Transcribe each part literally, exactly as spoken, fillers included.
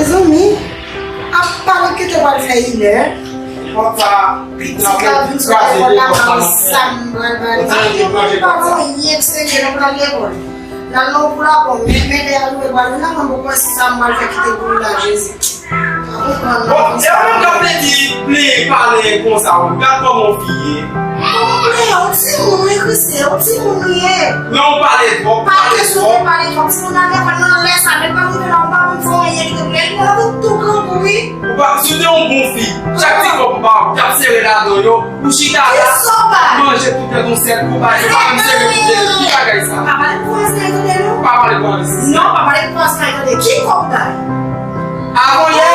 Zanmi, ap pale kite w al fè inè. Pitit la vin sot lekòl la, pa wè sa m pral ba li. Pa gen moun pa gen anyen k serye nan pral lekòl. Nan non pou la bon, men men lè a rive pral la, mwen poko wè si sa m pral fè kite pou li la, Jezi. Pa konprann non. Bon, e ou menm k ap plenyen, plenyen, pale konsa, wi. Gad kòman w fi ye. Kòman plenyen, ou timoun, wi, Christie, ou timoun, wi, ye. Non, ou pale twòp, ou pale twòp. Pa kesyon de pale twòp, timoun nan lekòl, nan lè sa, menm pa rive la, ou pa menm fè anyen ki te plenyen, li la vin tou grangou, wi. Ou pa, si w te yon bon fi, chak ti kòb ou pa, ou t ap sere ladan yo, ou chita la, ou manje tout tèt yon sèl kou, pa, yo pa menm sere pou tèt, ki bagay sa? Pa pale pou ansanm tande non. Pa pale pou ansanm. Non, pa pale pou ansanm tande. Ki kòb ou bay? Avan yè,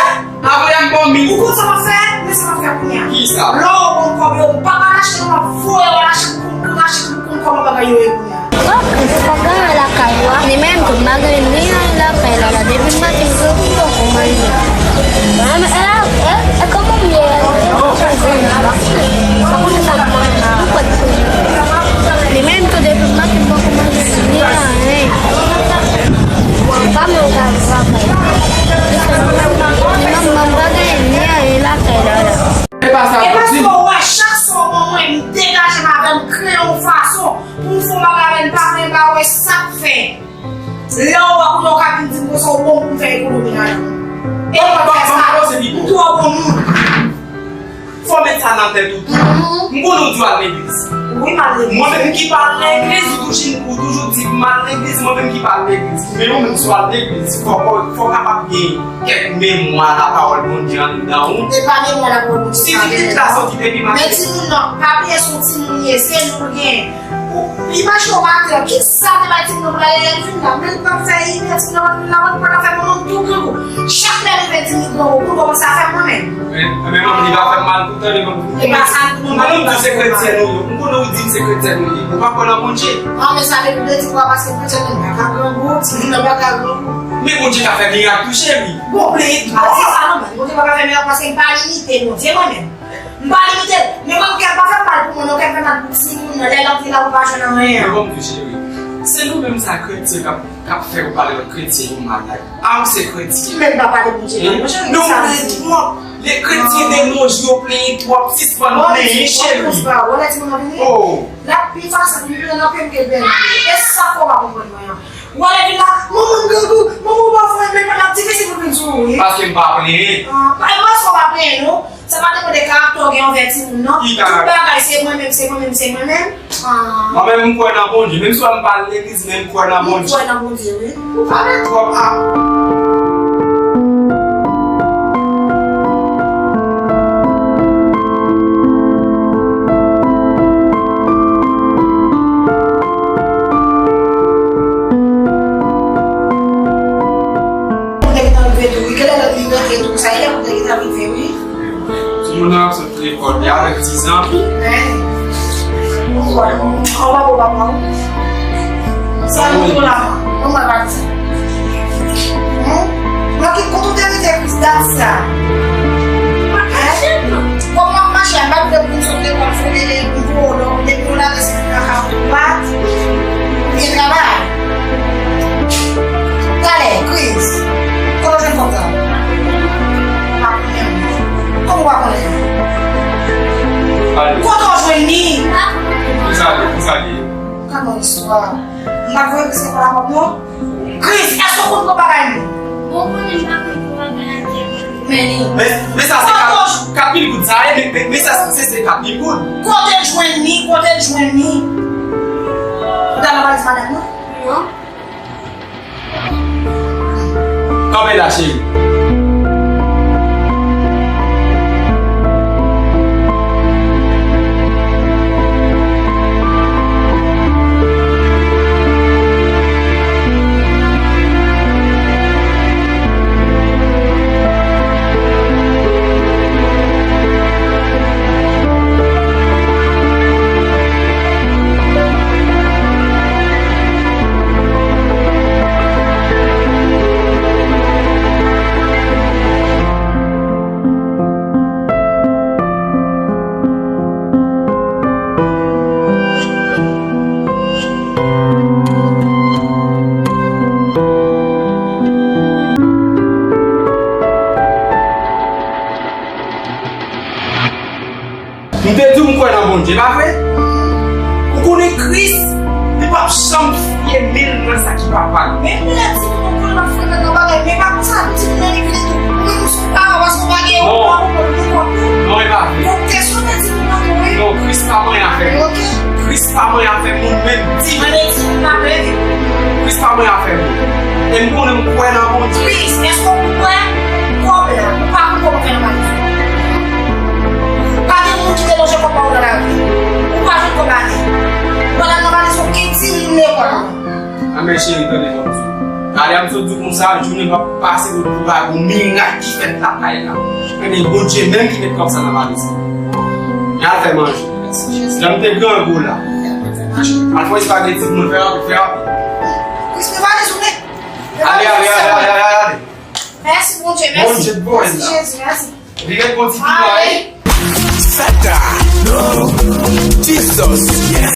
avan yè m ba w mil. Ou konn sa m ap fè? Men sa m ap fè kounye a. Ki sa? Lè w ban m kòb yo, m pa pral achte non, m ap voye w al achte pou, pou, pou achte pou, pou kòman bagay yo ye kounye a. Bon, Kris, pa gen anyen lakay ou a. Ni menm tou, m pa gen ni anyen lakay la, la. Depi m maten rive, m poko manje. Mwen, e, e, e kòman m ye a? Sa konn sa m manje, m kwè. Ni menm tou, depi m maten, m poko manje ni anyen. M pa menm ka viv lakay la. Ni menm, m pa gen ni anyen lakay la, la. E pa sa, e paske w wè, chak swa w ban mwen, m degaje m avè l, m kreye yon fason pou m fè yon bagay avè l, m pa vle ba w, e sa k fè. Lè w wè kounye a w ka vin di m konsa, ou bon pou m fè ekonomi lajan. E mwen fè sa, m twò bon moun. Fò w met sa nan tèt ou tou. M konnen w di w al legliz. Wi, m al legliz. Mwen menm ki pa al legliz, ou toujou, ou toujou di m al legliz, mwen menm ki pa al legliz. Men ou menm si w al legliz, fò, fò, fò w kapab gen kèk memwa lapawòl Bondye anndan ou. E pa memwa lapawòl Bondye. Si pitit la soti depi maten. Men timoun nan, pa bliye se yon timoun li ye, se nou l gen. Ou imajine w maten an, kisa te bay timoun nan pou l ale lè l vin la, men l p ap fè inè, timoun nan pa vin la, pa fè manman m tou grangou. Chak lè l rive di m li grangou, pou l kòmanse a fè m mwen menm. Men, men manman li pa fè m mal poutan, li konn. E pa sa, nou pa di se kretyen nou ye. M konnen ou di m se kretyen nou ye. Ou pa kwè nan Bondye. An, men sa vle di w a paske kretyen nou pa ka grangou, timoun nan pa ka grangou. Men Bondye ka fè mirak tou, cheri. Bon, men, pa di sa non, men Bondye pa ka fè mirak paske m pa limite Bondye mwen menm. M pa limite l. Men mwen, kè m pa fè mal pou mwen, non, kè m fè mal pou timoun nan. Lè l antre la, ou pa jwenn anyen. Men bon, cheri, se nou menm sa kretyen k ap, k ap fè ou pale lòt kretyen yo mal la. A, ou se kretyen. Men m pa pale Bondye mal, non, cheri, sa m di. Non, men twòp. Lè kretyen de nos jours yo plenyen twòp, sispann plenyen, cheri. Bon, timoun nan vini. Oh. L ap pi fasil pou m plenyen nan ke l plenyen. E sa fò w pa konprann mwen an. Ou ale vin la, manman m grangou, manman w pa fè, men l ap difisil pou vin sou ou, wi. Paske m pa plenyen. Ah, pa, e pa paske w pa plenyen, non. Sa pa depann de karaktè w gen anvè timoun, non. Ki karaktè? Tout bagay, se mwen menm, se mwen menm, se mwen menm. Ah. Mwen menm, m kwè nan Bondye. Menm si m pa al legliz, men m kwè nan Bondye. Ou kwè nan Bondye, wi. Ou pale twòp, ah. Moun te gentan rive tou, wi. Kilè lòt li rantre tou? Sa e lè moun te gentan rive, wi. Timoun nan ap sot lekòl, li avèk dizan. Wi. An pa bon papa w. Sa nou tou la, an pa pati. Nan ki kote w te mete Kris dat sa? Kòman w ap mache a, m pa vle pou m sot lekòl, fò m ede pou m pou w, depi w lave sou kaka w bat, ou gen travay. Talè, Kris, kote w jwenn kòb sa? Pa konnen. Kòman w pa konnen? Kote w jwenn li? Kisa li, kisa li? Gad yon istwa. M pa t voye Kris lekòl avè w non. Kris, èske w konn pran bagay moun? Bon, konnen m pa konn pran bagay moun. Men li. Men, men sa se kat, kat mil goud sa ye, men, men, men sa se, se kat mil goud. Kote l jwenn li, kote l jwenn li? Ou t al nan valiz madanm nan? Non. Kanpe la, cheri. M te di w m kwè nan Bondye, pa vre? Ou konnen Kris, li p ap janm fye men l nan sa ki pa pa l. Menm lè timoun yo konnen l ap frekante nan bagay, men pa konsa, timoun nan li vini tou. Ou menm ou se yon papa, paske w pa gen yon papa pou konn li kont ou. Non, e pa vre. Donk, kesyon de timoun nan tou, wi. Non, Kris pa manyen afè moun. Ok. Kris pa manyen afè moun, menm di. Mwen de timoun nan, baby. Kris pa manyen afè moun. E m konnen m kwè nan Bondye. Kris, èske ou kwè kòb la? Ou pa konn kòman fè nan bagay. Pa gen moun ki te lonje kòb ba ou nan lari. Ou pa jwenn kòb ane. Pandan nan valiz ou gen di moun lekòl. Anmè cheri, tande fò m di w. Gade a m sot di w konsa, jounen m ap pase pou pou pa gon mirak ki fèt lakay la. Ebyen, Bondye menm ki met kòb sa nan valiz la. Men al fè manje. Jan m te grangou la. Al fè espageti pou nou fè rapid, fè rapid. Kris, men valiz ou, men. Ale, ale, ale, ale, ale, ale. Mèsi, Bondye, mèsi. Bondye, Bondye. Mèsi, Jezi, mèsi. Li ret bon ti pita, wi. Satan, no, Jesus, yes.